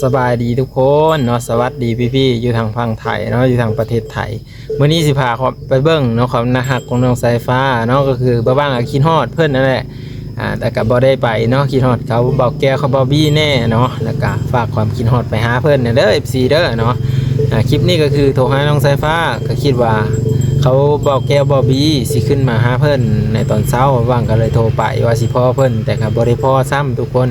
ສະບາຍດີທຸກຄົນເນາະ ສະຫວັດດີພີ່ໆ ຢູ່ທາງຝັ່ງໄທເນາະ ຢູ່ທາງປະເທດໄທ. ມື້ນີ້ຊິພາໄປເບິ່ງເນາະ ຄວາມໜ້າຮັກຂອງນ້ອງສາຍຟ້າເນາະ ກໍຄືບ່າວບ່າງກໍຄິດຮອດເພິ່ນນັ້ນແຫຼະ ອ່າ ແຕ່ກໍບໍ່ໄດ້ໄປເນາະ ຄິດຮອດເຂົາ ບ່າວແກ້ວກັບບ່າວບີ້ແດ່ເນາະ ແລ້ວກໍຝາກຄວາມຄິດຮອດໄປຫາເພິ່ນແດ່ເດີ ເອັຟຊີເດີເນາະ. ອ່າ ຄລິບນີ້ກໍຄືໂທຫານ້ອງສາຍຟ້າ ກໍຄິດວ່າເຂົາ ບ່າວແກ້ວ ບ່າວບີ້ຊິຂຶ້ນມາຫາເພິ່ນໃນຕອນເຊົ້າ ບ່າວບ່າງກໍເລີຍໂທໄປວ່າຊິພໍ້ເພິ່ນ ແຕ່ກໍບໍ່ໄດ້ພໍ້ຊ້ຳທຸກຄົນ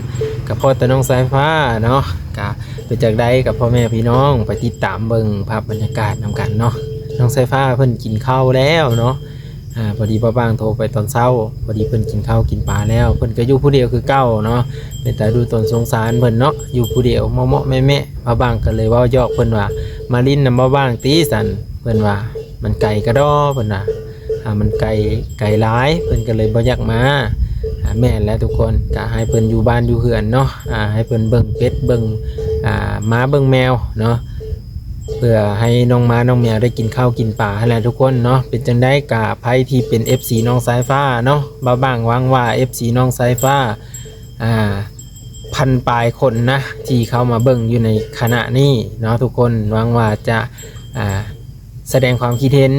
ກໍພໍ້ແຕ່ນ້ອງສາຍຟ້າເນາະ. ກະເປັນຈັ່ງໃດກັບພໍ່ແມ່ພີ່ນ້ອງ ໄປຕິດຕາມເບິ່ງພາບບັນຍາກາດນຳກັນເນາະ. ນ້ອງສາຍຟ້າເພິ່ນກິນເຂົ້າແລ້ວເນາະ ອາ ພໍດີບ່າວບ່າງໂທໄປຕອນເຊົ້າ ພໍດີເພິ່ນກິນເຂົ້າກິນປາແລ້ວ ເພິ່ນກໍຢູ່ຜູ້ດຽວຄືເກົ່າເນາະ. ເປັນຕາດູຕົນສົງສານເພິ່ນເນາະ ຢູ່ຜູ້ດຽວເໝາະໆແມະໆ. ບ່າວບ່າງກໍເລີຍເວົ້າຢອກເພິ່ນວ່າ ມາຫຼິ້ນນຳບ່າວບ່າງຕິຊັ້ນ ເພິ່ນວ່າ ມັນໄກກະດໍ ເພິ່ນວ່າ ອ່າ ມັນໄກ ໄກຫຼາຍ ເພິ່ນກໍເລີຍບໍ່ຢາກມາ. ອ່າ ແມ່ນແຫຼະທຸກຄົນ ກະໃຫ້ເພິ່ນຢູ່ບ້ານຢູ່ເຮືອນເນາະ ອ່າ ໃຫ້ເພິ່ນເບິ່ງເປັດເບິ່ງ ອ່າ ໝາເບິ່ງແມວເນາະ ເພື່ອໃຫ້ນ້ອງໝານ້ອງແມວໄດ້ກິນເຂົ້າກິນປາຫັ້ນແຫຼະທຸກຄົນເນາະ. ເປັນຈັ່ງໃດກະໃຜທີ່ເປັນເອັຟຊີນ້ອງສາຍຟ້າເນາະ ບ່າວບ່າງຫວັງວ່າເອັຟຊີນ້ອງສາຍຟ້າ ອ່າ ພັນປາຍຄົນນະ ທີ່ເຂົ້າມາເບິ່ງຢູ່ໃນຂະນະນີ້ເນາະທຸກຄົນ ຫວັງວ່າຈະ ອ່າ ສະແດງຄວາມຄິດເຫັນ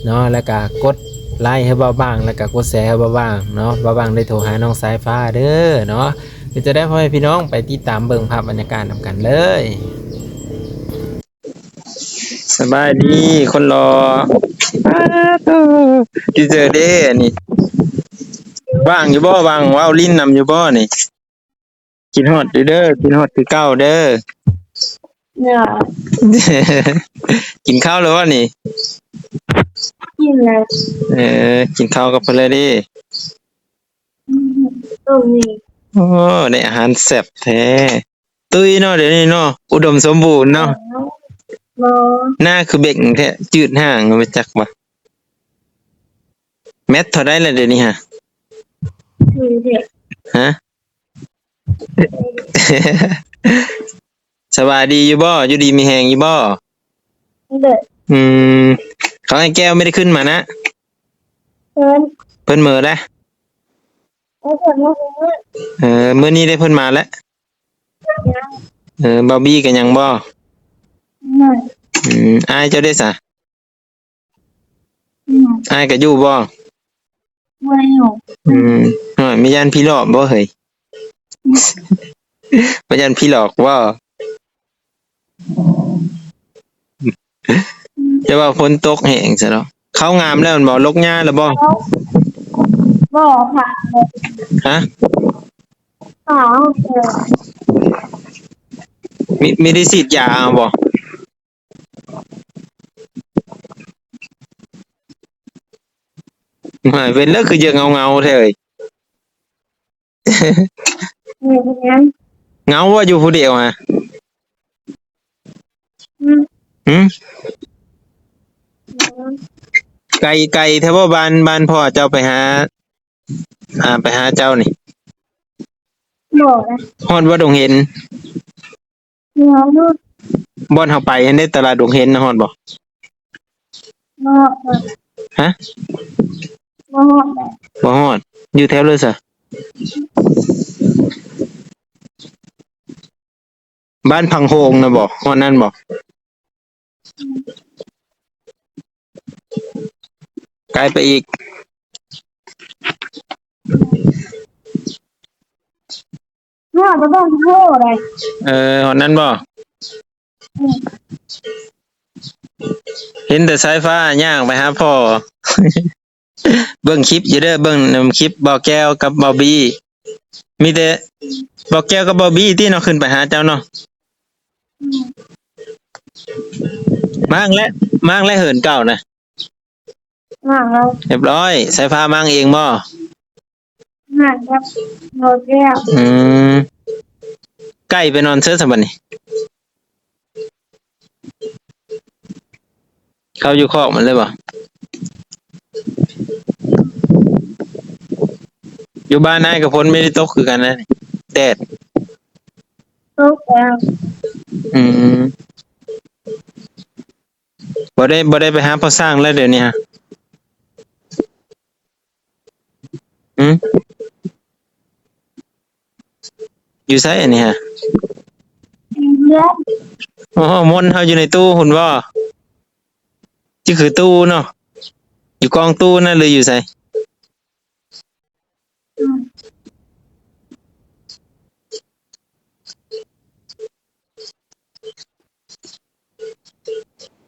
ເນາະ ແລ້ວກະກົດໄລໃຫ້ບ່າວບ່າງ ແລ້ວກະກົດແຊໃຫ້ບ່າວບ່າງເນາະ. ບ່າວບ່າງໄດ້ໂທຫານ້ອງສາຍຟ້າເດີເນາະ. ເປັນຈັ່ງໃດພໍ່ແມ່ພີ່ນ້ອງ ໄປຕິດຕາມເບິ່ງພາບບັນຍາກາດນຳກັນເລີຍ. ສະບາຍດີຄົນຫຼໍ່. ປາດໂທ້ ດີເຈີເດ້ອັນນີ້ ວ່າງຢູ່ບໍ່? ວ່າງເວົ້າຫຼິ້ນນຳຢູ່ບໍ່ນີ້? ຄິດຮອດຢູ່ເດີ ຄິດຮອດຄືເກົ່າເດີ. ເອີ ກິນເຂົ້າແລ້ວບໍ່ນີ້? ກິນແລ້ວ. ເອີ ກິນເຂົ້າກັບເພິ່ນແລ້ວເດ້. ອືມ ໂອ້ ໄດ້ອາຫານແຊບແທ້. ຕຸ້ຍເນາະ ດຽວນີ້ເນາະ ອຸດົມສົມບູນເນາະ. ບໍ່ ໜ້າຄືເບັງແທ້ ຈືດຫ່າງ ຮູ້ຈັກບໍ່? ແມັດເທົ່າໃດລະດຽວນີ້ຫະ? ຮະ? ສະບາຍດີຢູ່ບໍ່? ຢູ່ດີມີແຮງຢູ່ບໍ່? ໂດຍ. ອືມ ເຂົາໃຫ້ແກ້ວໄມ່ໄດ້ຂຶ້ນມານະ? ເພິ່ນ ເພິ່ນເມີແລ້ວ. ເອີ ເພິ່ນເມືອ. ເອີ ມື້ນີ້ໄດ້ເພິ່ນມາແລ້ວ? ຍັງ. ເອີ ບ່າວບີ້ກໍຍັງບໍ່? ຍັງ. ອືມ ອ້າຍເຈົ້າເດສະ? ອືມ ອ້າຍກໍຢູ່ບໍ່? ບໍ່ໄດ້ຢູ່. ອືມ ໂອ້ຍ ມີຢ້ານຜີຫຼອກບໍ່ເຮີ້ຍ? ບໍ່ຢ້ານຜີຫຼອກບໍ່? ແຕ່ວ່າຝົນຕົກແຮງຊະເນາະ. ເຂົ້າງາມແລ້ວແມ່ນບໍ່? ລົກຫຍ້າແລ້ວບໍ່? ບໍ່ ບໍ່ ຫະ? ຫາ ມີ ມີໄດ້ສີດຢາເອົາບໍ່? ຫາຍເປັນແລ້ວ ຄືຈະເງົາໆແທ້ເອີຍ. ເອີ ເປັນຫຍັງ? ເງົາບໍ່ ຢູ່ຜູ້ດຽວຫະ? ອືມ ຫືມ? ອືມ ໄກ ໄກແທ້ບໍ່ ບ້ານ ບ້ານພໍ່ເຈົ້າໄປຫາ ອ່າ ໄປຫາເຈົ້ານີ້? ບໍ່ນະ. ຮອດບໍ່ ດົງເຫັນ? ບໍ່ຮອດ. ບ່ອນເຮົາໄປຫັ້ນເດ້ ຕະຫຼາດດົງເຫັນນະ ຮອດບໍ່? ບໍ່ຮອດ. ຮະ? ບໍ່ຮອດ. ບໍ່ຮອດ. ຢູ່ແຖວໃດຊະ? ບ້ານພັງໂຮງນະບໍ່? ຮອດນັ້ນບໍ່? ໄກໄປອີກ. ຮອດແຕ່ບ້ານໂພໄດ໋. ເອີ ຮອດນັ້ນບໍ່? ອືມ ເຫັນແຕ່ສາຍຟ້າຍ່າງໄປຫາພໍ່. ເບິ່ງຄລິບຢູ່ເດີ ເບິ່ງນຳຄລິບບ່າວແກ້ວກັບບ່າວບີ້. ມີແຕ່ບ່າວແກ້ວກັບບ່າວບີ້ຕິເນາະ ຂຶ້ນໄປຫາເຈົ້າເນາະ. ອືມ ມາງແລະ ມາງແລະ ເຮືອນເກົ່ານະ. ມ້າງແລ້ວ. ຮຽບຮ້ອຍ. ສາຍຟ້າມ້າງເອງບໍ່? ມ້າງກັບບ່າວແກ້ວ. ອືມ ໄກ່ໄປນອນເຊີຊະບັດນີ້ ເຂົ້າຢູ່ຄອກມັນເລີຍບໍ່? ຢູ່ບ້ານອ້າຍກໍຝົນໄມ່ໄດ້ຕົກຄືກັນນະ ແດດ ຕົກແລ້ວ. ອືມ ບໍ່ໄດ້ ບໍ່ໄດ້ໄປຫາພໍ່ຊ່າງແລ້ວດຽວນີ້ຫະ? ຫືມ? ຢູ່ໃສອັນນີ້ຫະ? ຢູ່ເຮື ໂອ້ ມົນເຮົາຢູ່ໃນຕູ້ພຸ້ນບໍ? ຊິຄືຕູ້ເນາະ ຢູ່ກອງຕູ້ນະ ຫຼືຢູ່ໃສ?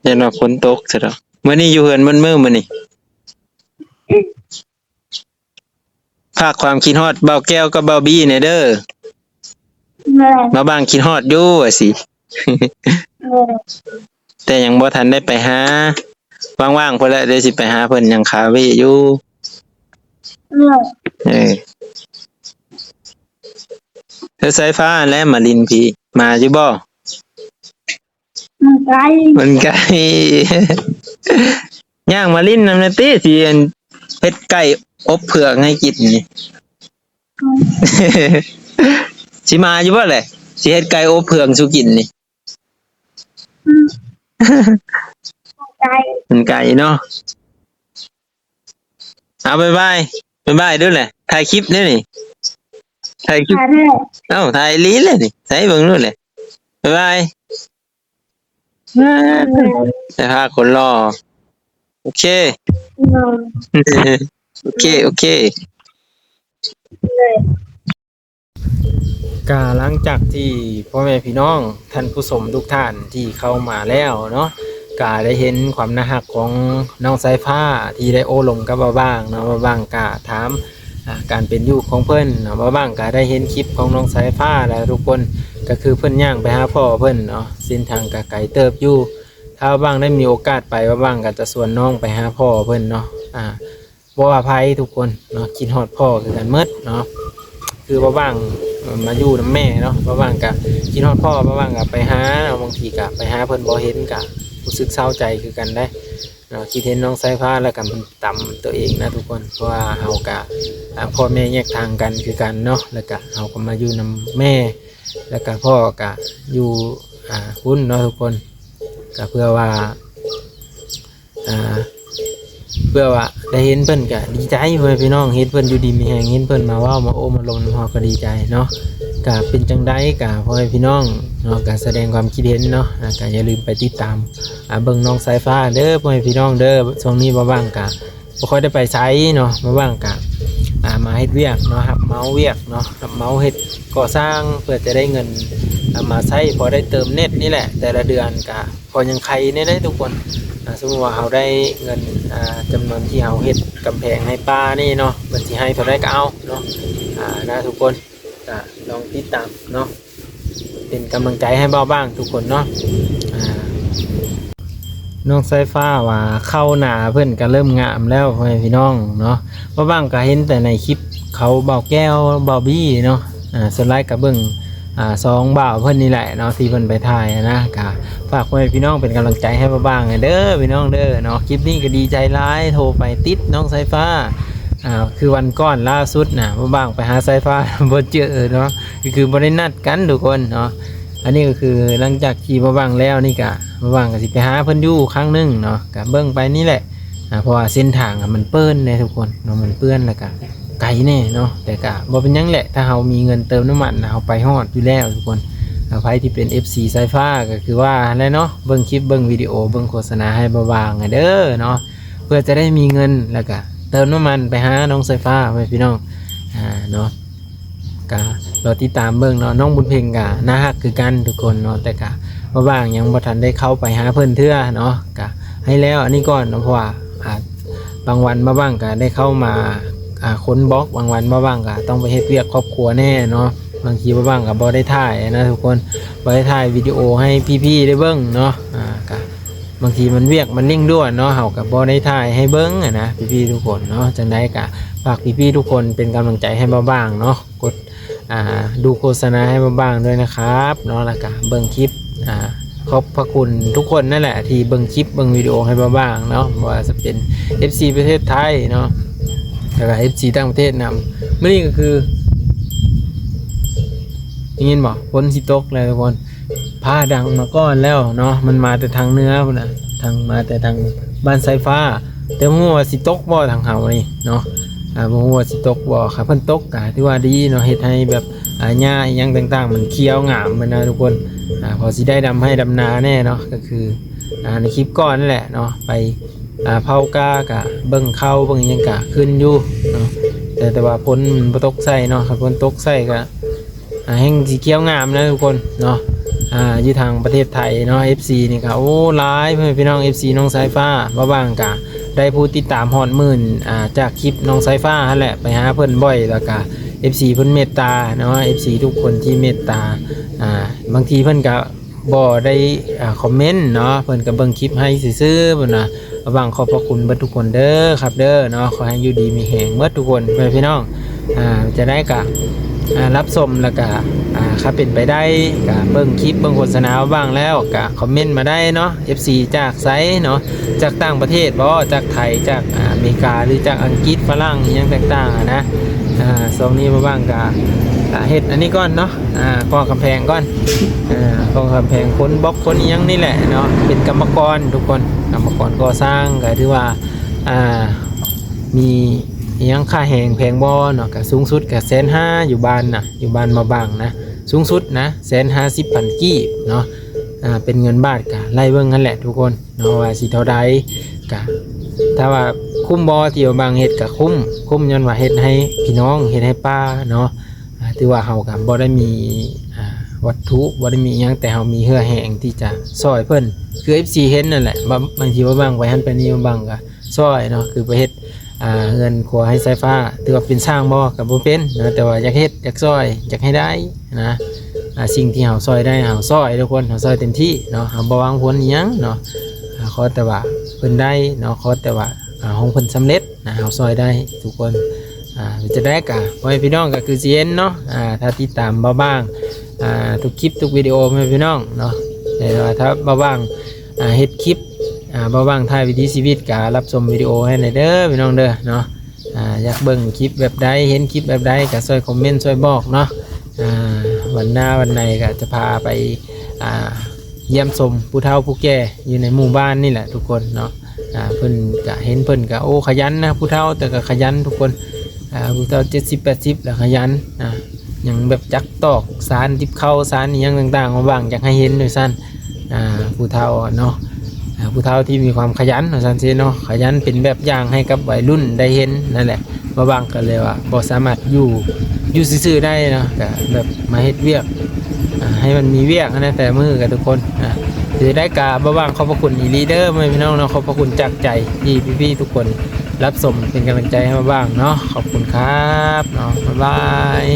ຢ້ານວ່າຝົນຕົກຊະດອກ. ມື້ນີ້ຢູ່ເຮືອນໝົດມື້ມື້ນີ້. ຝາກຄວາມຄິດຮອດບ່າວແກ້ວກັບບ່າວບີ້ແດ່ເດີ. ແມ່ນ. ບ່າວບ້າງຄິດຮອດຢູ່ວ່າຊີ້. ແມ່ນ. ແຕ່ຍັງບໍ່ທັນໄດ້ໄປຫາ. ວ່າງໆ ພຸ້ນແຫຼະ ດຽວຊິໄປຫາເພິ່ນ ຍັງຄາເວຢູ່. ແມ່ນ. ເອີ. ເອີ ສາຍຟ້າຫັ້ນແຫຼະມາຫຼິ້ນພີ້ ມາຢູ່ບໍ່? ມັນໄກ ມັນໄກ. ຍ່າງມາຫຼິ້ນນຳແດ່ຕິ ຊິອັນເຮັດໄກ່ອົບເຜືອກໃຫ້ກິນນີ້. ອືມ. ຊິມາຢູ່ບໍ່ແຫຼະ? ຊິເຮັດໄກ່ອົບເຜືອກສູ່ກິນນີ້. ອືມ. ມັນໄກ ມັນໄກເນາະ. ເອົາ ບາຍບາຍ ບາຍບາຍດູແຫຼະ ຖ່າຍຄລິບເດ້ນີ້ ຖ່າຍຄລິບ. ຖ່າຍແທ້. ເອົ້າ ຖ່າຍອີ່ຫຼີແຫຼະນີ້ ໃສ່ເບິ່ງດູແຫຼະ. ບາຍບາຍ. ບາຍບາຍ. ສາຍຟ້າຄົນຫຼໍ່. ໂອເຄ. ໂອເຄ ໂອເຄ. ກະຫຼັງຈາກທີ່ພໍ່ແມ່ພີ່ນ້ອງທ່ານຜູ້ຊົມທຸກທ່ານທີ່ເຂົ້າມາແລ້ວເນາະ ກະໄດ້ເຫັນຄວາມໜ້າຮັກຂອງນ້ອງສາຍຟ້າທີ່ໄດ້ໂອ້ລົມກັບບ່າວບ້າງເນາະ. ບ່າວບ້າງກະຖາມ ອ່າ ການເປັນຢູ່ຂອງເພິ່ນເນາະ. ບ່າວບ້າງກະໄດ້ເຫັນຄລິບຂອງນ້ອງສາຍຟ້າແລ້ວທຸກຄົນ ກະຄືເພິ່ນຍ່າງໄປຫາພໍ່ເພິ່ນເນາະ ເສັ້ນທາງກະໄກເຕີບຢູ່. ຖ້າບ່າວບ້າງໄດ້ມີໂອກາດໄປ ບ່າວບ້າງກະຈະຊວນນ້ອງໄປຫາພໍ່ເພິ່ນເນາະ ອ່າ ບໍ່ວ່າໃຜທຸກຄົນເນາະ ຄິດຮອດພໍ່ຄືກັນໝົດເນາະ. ຄືບ່າວບ້າງ ເອີ່ ມາຢູ່ນຳແມ່ເນາະ ບ່າວບ້າງກະຄິດຮອດພໍ່ ບ່າວບ້າງກະໄປຫາເນາະ. ບາງທີກະໄປຫາເພິ່ນບໍ່ເຫັນ ກະຮູ້ສຶກເສົ້າໃຈຄືກັນໄດ໋ເນາະ. ຄິດເຫັນນ້ອງສາຍຟ້າແລ້ວກະມັນຕຳໂຕເອງນະທຸກຄົນ ເພາະວ່າເຮົາກະ ອ່າ ພໍ່ແມ່ແຍກທາງກັນຄືກັນເນາະ ແລ້ວກະເຮົາກະມາຢູ່ນຳແມ່ ແລ້ວກະພໍ່ກະຢູ່ ອ່າ ພຸ້ນເນາະທຸກຄົນ. ກະເພື່ອວ່າ ອ່າ ເພື່ອວ່າໄດ້ເຫັນເພິ່ນກະດີໃຈ ພໍ່ແມ່ພີ່ນ້ອງ ເຫັນເພິ່ນຢູ່ດີມີແຮງ ເຫັນເພິ່ນມາເວົ້າມາໂອ້ມາລົມນຳເຮົາກະດີໃຈເນາະ. ກະເປັນຈັ່ງໃດກະພໍ່ແມ່ພີ່ນ້ອງເນາະ ກະສະແດງຄວາມຄິດເຫັນເນາະ ແລ້ວກະຢ່າລືມໄປຕິດຕາມ ອ່າ ເບິ່ງນ້ອງສາຍຟ້າເດີ ພໍ່ແມ່ພີ່ນ້ອງເດີ. ຊ່ວງນີ້ບ່າວບ້າງກະບໍ່ຄ່ອຍໄດ້ໄປໃສເນາະ ບ່າວບ້າງກະ ອ່າ ມາເຮັດວຽກເນາະ ຮັບເໝົາວຽກເນາະ ຮັບເໝົາເຮັດກໍ່ສ້າງ ເພື່ອຈະໄດ້ເງິນ ອ່າ ມາໃຊ້ ພໍໄດ້ເຕີມເນັດນີ້ແຫຼະ ແຕ່ລະເດືອນກະ ພໍຍັງໄຄແດ່ເດ້ທຸກຄົນ. ອ່າ ສົມມຸດວ່າເຮົາໄດ້ເງິນ ອ່າ ຈຳນວນທີ່ເຮົາເຮັດກຳແພງໃຫ້ປ່ານີ້ເນາະ ເພິ່ນຊິໃຫ້ເທົ່າໃດກະເອົາເນາະ ອ່າ ນະທຸກຄົນ. ກະລອງຕິດຕາມເນາະ ເປັນກຳລັງໃຈໃຫ້ບ່າວບ້າງທຸກຄົນເນາະ. ອ່າ ນ້ອງສາຍຟ້າວ່າເຂົ້າໜ້າເພິ່ນກະເລີ່ມງາມແລ້ວ ພໍ່ແມ່ພີ່ນ້ອງເນາະ. ບ່າວບ້າງກະເຫັນແຕ່ໃນຄລິບເຂົາ ບ່າວແກ້ວ ບ່າວບີ້ເນາະ ອ່າ ສ່ວນຫຼາຍກະເບິ່ງ ອ່າ ສອງບ່າວເພິ່ນນີ້ແຫຼະເນາະ ທີ່ເພິ່ນໄປຖ່າຍຫັ້ນນະ. ກະຝາກພໍ່ແມ່ພີ່ນ້ອງເປັນກຳລັງໃຈໃຫ້ບ່າວບ້າງແດ່ເດີພີ່ນ້ອງເດີເນາະ. ຄລິບນີ້ກະດີໃຈຫຼາຍ ໂທໄປຕິດນ້ອງສາຍຟ້າ ອ່າ ຄືວັນກ່ອນລ່າສຸດນະ ບ່າວບ້າງໄປຫາສາຍຟ້າບໍ່ເຈີເນາະ ກະຄືບໍ່ໄດ້ນັດກັນທຸກຄົນເນາະ. ອັນນີ້ກະຄືຫຼັງຈາກທີ່ບ່າວບ້າງແລ້ວນີ້ກະ ບ່າວບ້າງກະຊິໄປຫາເພິ່ນຢູ່ຄັ້ງໜຶ່ງເນາະ ກະເບິ່ງໄປນີ້ແຫຼະ ອ່າ ເພາະວ່າເສັ້ນທາງມັນເປື້ອນເດ້ທຸກຄົນເນາະ ມັນເປື້ອນ ແລ້ວກະ ໄກແດ່ເນາະ ແຕ່ກະບໍ່ເປັນຫຍັງແຫຼະ ຖ້າເຮົາມີເງິນເຕີມນ້ຳມັນ ເຮົາໄປຮອດຢູ່ແລ້ວທຸກຄົນ. ໃຜທີ່ເປັນເອັຟຊີສາຍຟ້າກະຄືວ່າຫັ້ນແຫຼະເນາະ ເບິ່ງຄລິບ ເບິ່ງວິດີໂອ ເບິ່ງໂຄສະນາໃຫ້ບ່າວບ້າງແດ່ເດີເນາະ ເພື່ອຈະໄດ້ມີເງິນ ແລ້ວກະເຕີມນ້ຳມັນໄປຫານ້ອງສາຍຟ້າ ພໍ່ແມ່ພີ່ນ້ອງ ອ່າ ເນາະ. ກະລໍຕິດຕາມເບິ່ງເນາະ ນ້ອງບຸນເພັງກະໜ້າຮັກຄືກັນທຸກຄົນເນາະ ແຕ່ກະ ບ່າວບ້າງຍັງບໍ່ທັນໄດ້ເຂົ້າໄປຫາເພິ່ນເທື່ອເນາະ ກະໃຫ້ແລ້ວອັນນີ້ກ່ອນເນາະ ເພາະວ່າ ອ່າ ບາງວັນບ່າວບ້າງກະໄດ້ເຂົ້າມາ ອ່າ ຄົ້ນບລັອກ ບາງວັນບ່າວບ້າງກະຕ້ອງໄປເຮັດວຽກຄອບຄົວແດ່ເນາະ ບາງທີບ່າວບ້າງກະບໍ່ໄດ້ຖ່າຍນະທຸກຄົນ ບໍ່ໄດ້ຖ່າຍວິດີໂອໃຫ້ພີ່ໆໄດ້ເບິ່ງເນາະ ອ່າ ກະບາງທີມັນວຽກມັນເລັ່ງດ່ວນເນາະ ເຮົາກະບໍ່ໄດ້ຖ່າຍໃຫ້ເບິ່ງຫັ້ນນະ ພີ່ໆທຸກຄົນເນາະ. ຈັ່ງໃດກະຝາກພີ່ໆທຸກຄົນເປັນກຳລັງໃຈໃຫ້ບ່າວບ້າງເນາະ ກົດ ອ່າ ດູໂຄສະນາໃຫ້ບ່າວບ້າງດ້ວຍນະຄັບເນາະ ແລ້ວກະເບິ່ງຄລິບ ອ່າ ຂອບພະຄຸນທຸກຄົນນັ້ນແຫຼະທີ່ເບິ່ງຄລິບເບິ່ງວິດີໂອໃຫ້ບ່າວບ້າງເນາະ ບໍ່ວ່າຈະເປັນເອັຟຊີປະເທດໄທເນາະ ແລ້ວກະເອັຟຊີຕ່າງປະເທດນຳ. ມື້ນີ້ກະຄື ໄດ້ຍິນບໍ່ ຝົນຊິຕົກແລ້ວທຸກຄົນ ຟ້າດັງມາກ່ອນແລ້ວເນາະ ມັນມາແຕ່ທາງເໜືອພຸ້ນນະ ທາງ ມາແຕ່ທາງບ້ານສາຍຟ້າ ແຕ່ບໍ່ຮູ້ວ່າຊິຕົກບໍ່ທາງເຮົານີ້ເນາະ. ອ່າ ບໍ່ຮູ້ວ່າຊິຕົກບໍ່. ຄັນເພິ່ນຕົກກໍຖືວ່າດີເນາະ ເຮັດໃຫ້ແບບ ອ່າ ຫຍ້າອີ່ຫຍັງຕ່າງໆ ມັນຂຽວງາມຫັ້ນນະທຸກຄົນ. ອ່າ ພໍຊິໄດ້ດຳໄຮ່ດຳນາແດ່ເນາະ. ກໍຄື ອ່າ ໃນຄລິບກ່ອນນັ້ນແຫຼະເນາະ ໄປ ອ່າ ເຜົາກ້າ ກະເບິ່ງເຂົ້າເບິ່ງອີ່ຫຍັງກະຂຶ້ນຢູ່ເນາະ ແຕ່ ແຕ່ວ່າຝົນມັນບໍ່ຕົກໃສ່ເນາະ. ຄັນຝົນຕົກໃສ່ກະ ອ່າ ແຮ່ງຊິຂຽວງາມນະທຸກຄົນເນາະ. ອ່າ ຢູ່ທາງປະເທດໄທເນາະ ເອັຟຊີ ນີ້ກະ ໂອ້ ຫຼາຍ ພໍ່ແມ່ພີ່ນ້ອງ ເອັຟຊີ ນ້ອງສາຍຟ້າ. ບ່າວບ່າງກະໄດ້ຜູ້ຕິດຕາມຮອດໝື່ນ ອ່າ ຈາກຄລິບນ້ອງສາຍຟ້າຫັ້ນແຫຼະ ໄປຫາເພິ່ນບ່ອຍ ແລ້ວກະ ເອັຟຊີ ເພິ່ນເມດຕາເນາະ ເອັຟຊີ ທຸກຄົນທີ່ເມດຕາ. ອ່າ ບາງທີເພິ່ນກະ ບໍ່ໄດ້ ອ່າ ຄອມເມັນເນາະ ເພິ່ນກໍເບິ່ງຄລິບໃຫ້ຊື່ໆ ເພິ່ນວ່າ. ບ່າວບ່າງຂອບພະຄຸນເບິດທຸກຄົນເດີຄັບເດີເນາະ. ຂໍໃຫ້ຢູ່ດີມີແຮງເບິດທຸກຄົນ ພໍ່ແມ່ພີ່ນ້ອງ. ອ່າ ຈະໄດ້ກະ ອ່າ ຮັບຊົມ ແລ້ວກະ ອ່າ ຄັນເປັນໄປໄດ້ກະເບິ່ງຄລິບເບິ່ງໂຄສະນາບ່າວບ່າງແລ້ວ ກະຄອມເມັນມາໄດ້ເນາະ. ເອັຟຊີ ຈາກໃສເນາະ ຈາກຕ່າງປະເທດບໍ່ ຈາກໄທ ຈາກ ອ່າ ອາເມລິກາ ຫຼື ຈາກອັງກິດ ຝຣັ່ງ ອີ່ຫຍັງຕ່າງໆ ນະ. ອ່າ ຊ່ວງນີ້ບ່າວບ່າງກະ ອ່າ ເຮັດອັນນີ້ກ່ອນເນາະ ອ່າ ກໍ່ກຳແພງກ່ອນ ອ່າ ກໍ່ກຳແພງ ຂົນບລັອກ ຂົນອີ່ຫຍັງນີ້ແຫຼະເນາະ. ເປັນກຳມະກອນທຸກຄົນ ກຳມະກອນກໍ່ສ້າງ ກໍຖືວ່າ ອ່າ ມີອີ່ຫຍັງຄ່າແຮງແພງບໍ່ເນາະ. ກໍສູງສຸດກໍແສນຫ້າ ຢູ່ບ້ານນະ ຢູ່ບ້ານບ່າວບ່າງນະ ສູງສຸດນະ ແສນຫ້າສິບພັນກີບເນາະ. ອ່າ ເປັນເງິນບາດກໍໄລ່ເບິ່ງຫັ້ນແຫຼະທຸກຄົນ ເນາະ ວ່າຊິເທົ່າໃດ. ກະຖ້າວ່າຄຸ້ມບໍ່ທີ່ວ່າບ່າວບ່າງເຮັດ ກະຄຸ້ມ ຄຸ້ມຍ້ອນວ່າເຮັດໃຫ້ພີ່ນ້ອງ ເຮັດໃຫ້ປ້າເນາະ. ອ່າ ຖືວ່າເຮົາກະບໍ່ໄດ້ມີ ອ່າ ວັດຖຸ ບໍ່ໄດ້ມີຫຍັງ ແຕ່ເຮົາມີເຫື່ອແຮງທີ່ຈະຊ່ອຍເພິ່ນ ຄື ເອັຟຊີ ເຫັນນັ້ນແຫຼະ. ບາງ ບາງທີວ່າບ່າວບ່າງໄປຫັ້ນໄປນີ້ ບ່າວບ່າງກະຊ່ອຍເນາະ ຄືໄປເຮັດ ອ່າ ເຮືອນຄົວໃຫ້ສາຍຟ້າ. ຖືວ່າເປັນຊ່າງບໍ່ ກະບໍ່ເປັນເນາະ ແຕ່ວ່າຢາກເຮັດ ຢາກຊ່ອຍ ຢາກໃຫ້ໄດ້ ນະ. ອ່າ ສິ່ງທີ່ເຮົາຊ່ອຍໄດ້ເຮົາຊ່ອຍທຸກຄົນ ເຮົາຊ່ອຍເຕັມທີ່ເນາະ ເຮົາບໍ່ຫວັງຜົນອີ່ຫຍັງເນາະ. ອ່າ ຂໍແຕ່ວ່າເພິ່ນໄດ້ເນາະ ຂໍແຕ່ວ່າ ອ່າ ຂອງເພິ່ນສຳເລັດນະ ເຮົາຊ່ອຍໄດ້ທຸກຄົນ. ອ່າ ຈະໄດ້ກະ ພໍ່ແມ່ພີ່ນ້ອງກໍຄືຊິເຫັນເນາະ ອ່າ ຖ້າຕິດຕາມບ່າວບ່າງ ອ່າ ທຸກຄລິບທຸກວິດີໂອ ພໍ່ແມ່ພີ່ນ້ອງເນາະ. ແຕ່ວ່າຖ້າບ່າວບ່າງ ອ່າ ເຮັດຄລິບ ອ່າ ບ່າວບ່າງຖ່າຍວິຖີຊີວິດ ກະຮັບຊົມວິດີໂອໃຫ້ແດ່ເດີພີ່ນ້ອງເດີເນາະ. ອ່າ ຢາກເບິ່ງຄລິບແບບໃດ ເຫັນຄລິບແບບໃດ ກໍຊ່ອຍຄອມເມັນ ຊ່ອຍບອກເນາະ. ອ່າ ວັນໜ້າວັນໃດກໍຈະພາໄປ ອ່າ ຢ້ຽມຊົມຜູ້ເຖົ້າຜູ້ແກ່ຢູ່ໃນໝູ່ບ້ານນີ້ແຫຼະທຸກຄົນເນາະ. ອ່າ ເພິ່ນກະ ເຫັນເພິ່ນກະ ໂອ້ ຂະຫຍັນນະ ຜູ້ເຖົ້າ ແຕ່ກໍຂະຫຍັນທຸກຄົນ. ອ່າ ຜູ້ເຖົ້າເຈັດສິບແປດສິບແລ້ວຂະຫຍັນ ອ່າ ຍັງແບບຈັກຕອກສານ ຕິບເຂົ້າສານ ອີ່ຫຍັງຕ່າງໆ ບ່າວບ່າງຢາກໃຫ້ເຫັນວ່າຊັ້ນ. ອ່າ ຜູ້ເຖົ້າເນາະ ອ່າ ຜູ້ເຖົ້າທີ່ມີຄວາມຂະຫຍັນວ່າຊັ້ນເຊເນາະ ຂະຫຍັນເປັນແບບຢ່າງໃຫ້ກັບໄວລຸ້ນໄດ້ເຫັນນັ້ນແຫຼະ. ບ່າວບ່າງກໍເລີຍວ່າບໍ່ສາມາດຢູ່ ຢູ່ຊື່ໆໄດ້ເນາະ ກໍແບບມາເຮັດວຽກ ອ່າ ໃຫ້ມັນມີວຽກຫັ້ນນະ ແຕ່ລະມື້ກັນທຸກຄົນ. ອ່າ ຈະໄດ້ກະ ບ່າວບ່າງຂອບພະຄຸນອີ່ຫຼີເດີ ພໍ່ແມ່ພີ່ນ້ອງເນາະ ຂອບພະຄຸນຈາກໃຈທີ່ພີ່ໆທຸກຄົນ ຮັບຊົມເປັນກຳລັງໃຈໃຫ້ບ່າວບ່າງເນາະ. ຂອບຄຸນຄັບເນາະ ບາຍບາຍ.